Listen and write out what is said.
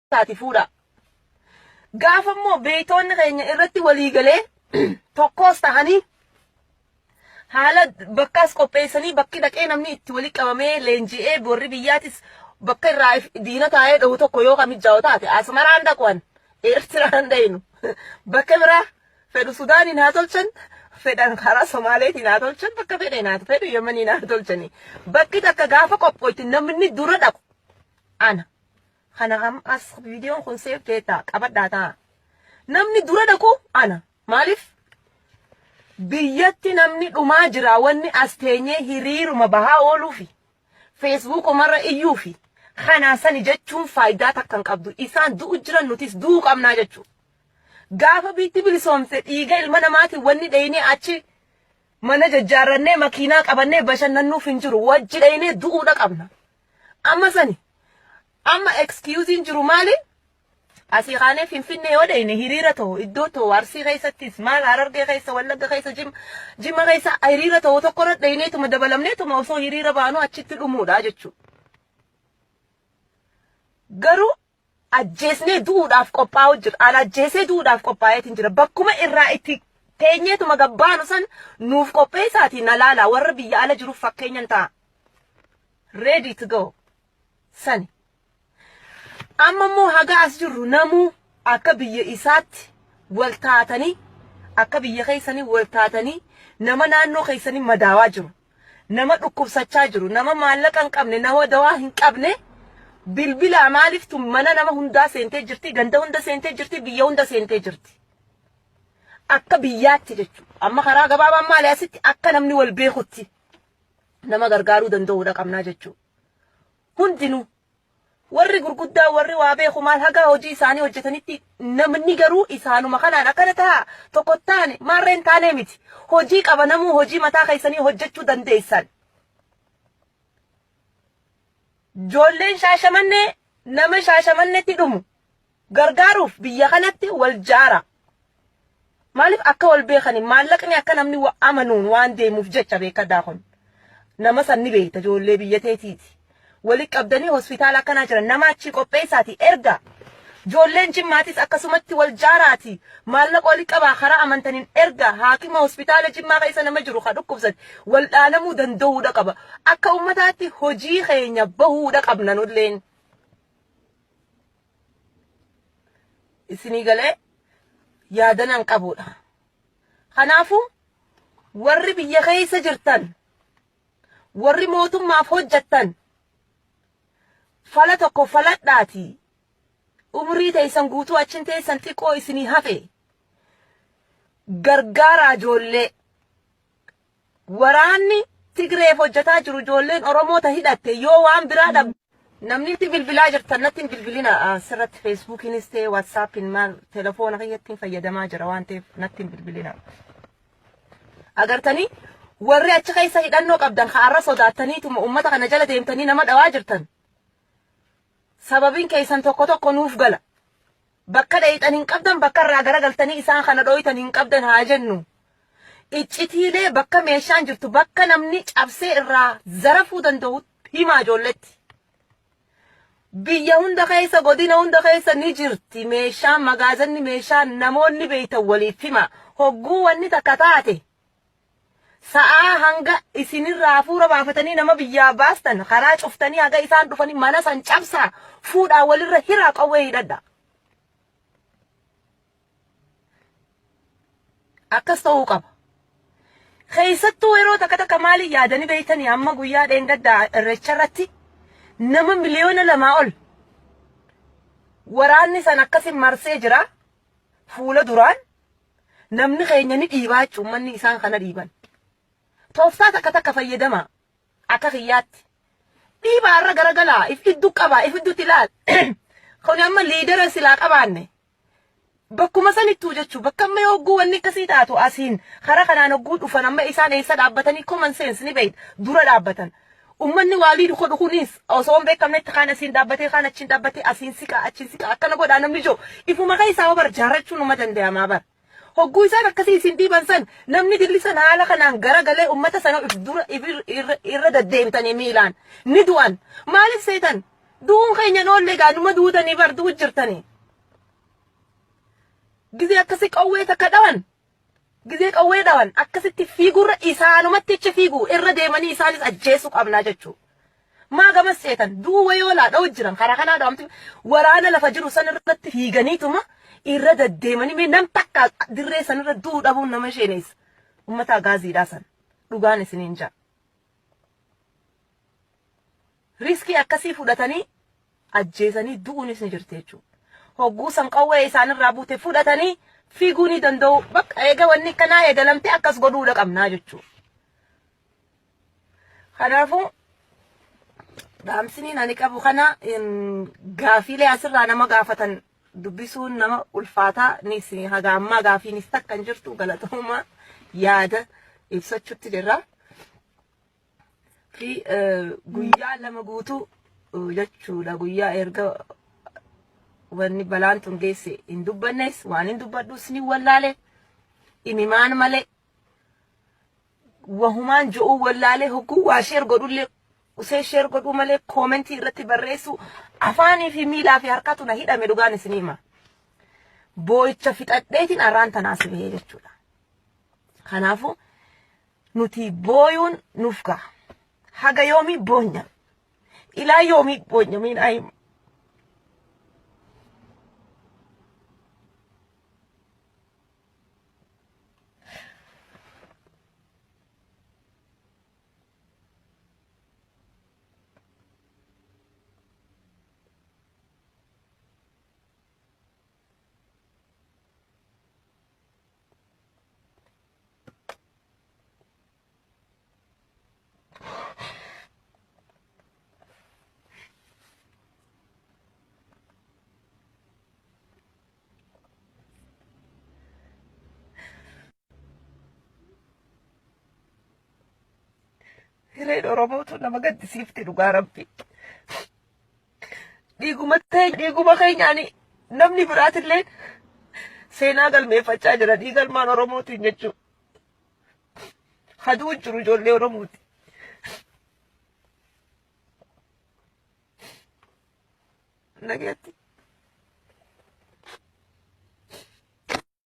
taati fuudhaa. Gaafa immoo beeytoonni keenya irratti walii galee tokkoos tahanii haala bakkaas qopheessanii bakki dhaqee namni itti wali qabamee leenji'ee warri biyyaatis bakka irraa diina taa'ee dhahu tokko yoo ka mijaa'u taate Asmaraan dhaquwan Eertiraan dhaynu bakka biraa fedhu Sudaaniin haa tolchan fedhan karaa Somaaleetiin haa tolchan bakka fedheen haa fedhu Yemeniin haa tolchanii bakki takka gaafa qophooyte namni dura dhaqu ana. Kana am as viidiyoon kun seef ta'ee ta'a qabadhaa ta'a. Namni dura dhaqu ana. Maaliif? Biyyatti namni dhumaa jira wanni as teenyee hiriiruma bahaa ooluufi feesbuukumarra iyyuufi kanaa sani jechuun faayidaa takka hin qabdu. Isaan du'u jiran nutis du'uu qabnaa jechuudha. Gaafa biitti bilisoomte dhiiga ilma namaatiin wanni dheeynee achi mana jajjaarrannee makiinaa qabannee bashannannuuf hin jiru. Wajji dheeynee du'uudha qabna. Amma sani amma excuse'n jiru maali? Asii kaanee Finfinnee yoo dheyne hiriira ta'u iddoo ta'u Arsii keessattis maal Harargee keessa Wallagga keessa Jimma Jimma keessa hiriira ta'u tokko irra dheyneetuma dabalamneetuma osoo hiriira baanuu achitti dhumuudha jechuudha. Garuu ajjeesnee du'uudhaaf qophaa'u jira. An ajjeesee du'uudhaaf qophaa'eetiin jira. Bakkuma irraa itti teenyeetuma gabbaanu san nuuf qopheessaatii na laala warra biyya ala jiruuf fakkeenyan ta'a. Ready to go. Sani. Amma immoo haga as jirru namuu akka biyya isaatti wal taatanii akka biyya keessanii wal taatanii nama naannoo keessanii madaawaa jiru. Nama dhukkubsachaa jiru, nama maallaqa hin qabne, nama dawaa hin qabne bilbilaa maaliif tun mana nama hundaa seentee jirti, ganda hunda seentee jirti, biyya hunda seentee jirti. Akka biyyaatti jechuudha. Amma karaa gabaabaan maali asitti akka namni wal beekutti nama gargaaruu danda'uudha qabnaa jechuudha. Hundinuu Warri gurguddaa warri waa beeku maal haga hojii isaanii hojjetanitti namni garuu isaanuma kanaan akkana ta'a tokko taane maarreen taanee miti. Hojii qaba namuu hojii mataa keessanii hojjechuu dandeessan. Ijoolleen shaashamannee nama shaashamannetti dhumu gargaaruuf biyya kanatti wal jaara. Maaliif akka wal beekani maallaqni akka namni wa amanuun waan deemuuf jecha beekadaa kun. Nama san ni beekta ijoollee biyya teetiiti. Wali qabdanii hospitaala akkanaa jiran nama achii qopheessaati erga. Ijoolleen Jimmaatis akkasumatti wal jaaraati maallaqa wali qabaa karaa amantaniin erga haakima hospitaala Jimmaa keessa nama jiru ka dhukkubsate wal dhaanamuu danda'uudha qaba. Akka ummataatti hojii keenya bahuudha qabna nulleen. Isinii galee yaadanan qabuudha. Kanaafuu warri biyya keessa jirtan warri mootummaaf hojjettan fala tokko faladhaati umrii teessan guutuu achin teessan xiqqoo isinii hafe gargaaraa ijoollee Waraanni Tigreef hojjetaa jiru ijoolleen Oromoo ta hidhatte yoo waan biraa dhab Namni itti bilbilaa jirtan natti hin bilbilina asirratti feesbuukiinis ta'e waatsaappiin maal telefoona kiyyatti fayyadamaa jira waan ta'eef natti hin bilbilina. Agartanii warri achi keessa hidhannoo qabdan ka'arra sodaattaniituma uummata kana jala deemtanii nama dhawaa jirtan. Sababiin keessan tokko tokko nuuf gala. Bakka dheeyxan hin qabdan bakka irraa garagaltanii isaan kana dhooytan hin qabdan haa jennu. Iccitiilee bakka meeshaan jirtu bakka namni cabsee irraa zarafuu danda'u himaa ijoolletti. Biyya hunda keessa godina hunda keessa ni jirti meeshaan magaazanni meeshaan namoonni beeytan waliif hima. Hogguu wanni takka taate Sa'aa hanga isinirraa hafuura baafatanii nama biyyaa baastan karaa cuftanii haga isaan dhufanii mana san cabsaa fuudhaa walirra hiraa qawwee hidhadha. Akkas ta'uu qaba. Keessattuu yeroo takka takka maaliin yaadanii beektanii amma guyyaa dheengaddaa irreecha irratti nama 2,000,000 ol waraanni san akkasin marsee jira fuula duraan Namni keenya ni dhiibaa jechuun uummanni isaan kana dhiiban. Tooftaa takka takka fayyadamaa akka kiyyaatti. Dhiibaa irra garagalaa if iddu qabaa if iddutti ilaal. Kuni amma liidara silaa qabaanne. Bakkuma sanittuu jechuun bakka amma yoo hogguu wanni akkasii taatu asiin karaa kanaan hogguu dhufan amma isaan eessa dhaabbatanii common sense ni beekta dura dhaabbatan. Ummanni waalii godhu kunis osoo hin beekamnetti kaan asiin dhaabbatee kaan achiin dhaabbatee asiin siqaa achiin siqaa akkana godhaa namni jiru ifuma keessaa bar jaarrachuun numa danda'amaa bar. Hogguu isaan akkasii isin dhiiban san namni dilli san haala kanaan garagalee ummata sana if dura if irra deddeemtanii miilaan ni du'an. Maaliif seetan? Du'uun keenya hin oolle egaa numa duutanii bar du'u jirtanii. Gizee akkasi qawwee takka dhawan gizee qawwee dhawan akkasitti fiigurra isaanumatti achi fiigu irra deemanii isaanis ajjeesuu qabnaa jechuudha. Maa gamas seetan du'uu wayii olaa dha'u jiran karaa kanaa dha'amti waraana lafa jiru san irratti fiiganiituma irra deddeemanii mee nam takka dirree san irra du'uu dhabuun nama isheeneessa. Uummata agaaziidhaa san dhugaan isiniin ja'a. Riskii akkasii fudhatanii ajjeesanii du'uunis ni jirti jechuudha. Hogguu san qawwee isaanirraa buute fudhatanii fiiguu ni danda'u. Bakka eega wanni akkanaa eegalamte akkas godhuudha qabnaa jechuudha. Kanaafuu dhaamsiniin ani qabu kana gaafiilee asirraa nama gaafatan dubbisuun nama ulfaataa nis haga ammaa gaafiinis takka hin jirtu galatooma yaada ibsachuutti jirra. Fi guyyaa 2 guutuu jechuudha guyyaa erga wanni balaan tun geesse hin dubbannes waan hin dubbadhus ni wallaale imimaan malee wahumaan jo'uu wallaalee hogguu waa sheer godhullee usee sheer godhuu malee koomentii irratti barreessuu afaanii fi miilaa fi harkatu na hidhame dhugaan isin hima. Boo'icha fixadheetiin arraan tanaa si bahee jechuudha. Kanaafuu nuti booyuun nuuf gaha. Haga yoomii boonya? Ilaa yoomii boonya miinaa hima. Hireen Oromootu nama gaddisiifti dhugaa rabbi. Dhiiguma ta'e dhiiguma keenyaan namni biraatillee seenaa galmeeffachaa jira dhiiga ilmaan Oromootiin jechuudha. Haduu jiru ijoollee Oromooti. Nagaatti.